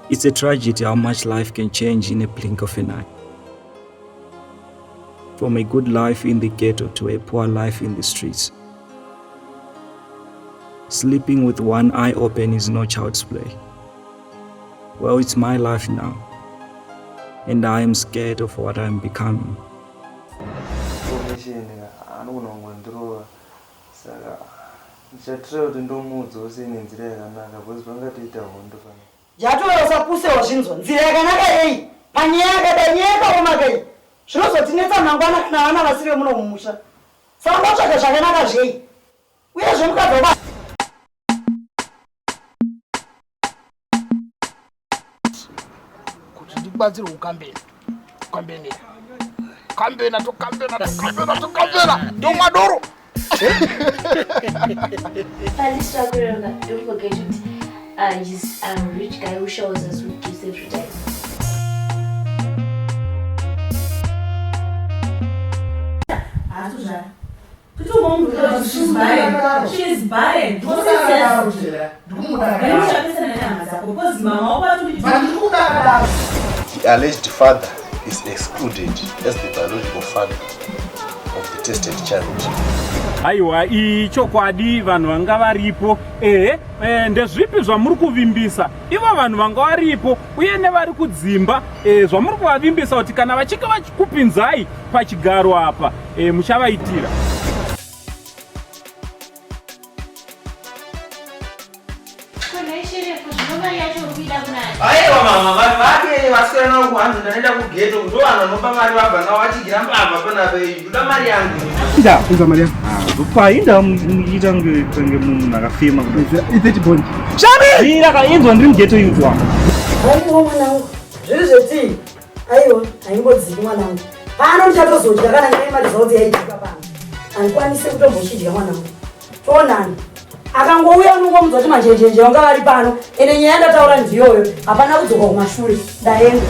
It's a tragedy how much life can change in a blink of an eye. From a good life in the ghetto to a poor life in the streets. Sleeping with one eye open is no child's play. Well, it's my life now. And I am scared of what I'm becoming. Information anogona kungondirova saka ndichatira kuti ndomuudzawo sei nenzira yakanaka because pangatoita hondo pano. Jatove usapuse wazvinzwa nzira yakanaka yei panyaya yakadai nyaya yakaoma kai zvinozotinetsa mangwana kana vana vasiri vemuno mumusha saka ndotsvaga zvakanaka zvei uyezve mukadzi wako Kuti ndikubatsire kukambena kukambenera kambena tokambena tokambena tokambena ndomwa doro. Don't forget it. He's a rich guy who showers us with gifts every day. The alleged father is excluded as the biological father of the tested child. Haiwa, ichokwadi vanhu vanga varipo. Ehe, eh, ndezvipi zvamuri kuvimbisa ivo vanhu vanga varipo uye nevari kudzimba eh, zvamuri kuvavimbisa kuti kana vachinge vachikupinzai pachigaro apa eh, muchavaitira? Aiwa mama, vanhu vake vaswera navo kuhanzi ndanoenda kugeto ndo vanhu vanopa mari vabva navo vachigira mbavha panapa iyi ndoda mari yangu. Inda, unza mari yangu. Painda muchiita kunge munhu akafema kudai. I30 bond. Shami! Mira kainzwa ndiri mugeto youth wangu. Aiwa mwanangu, zviri zvetii? Aiwa, haimbodziki mwanangu. Pano ndichatozodya kana nyaya yemari yaitika pano. Handikwanise kutombochidya mwanangu. Toonana. Akangouya unongomudza kuti manjenjenje vanga vari pano. Ende nyaya yandataura ndiyoyo. Hapana kudzoka kumashure. Ndaenda.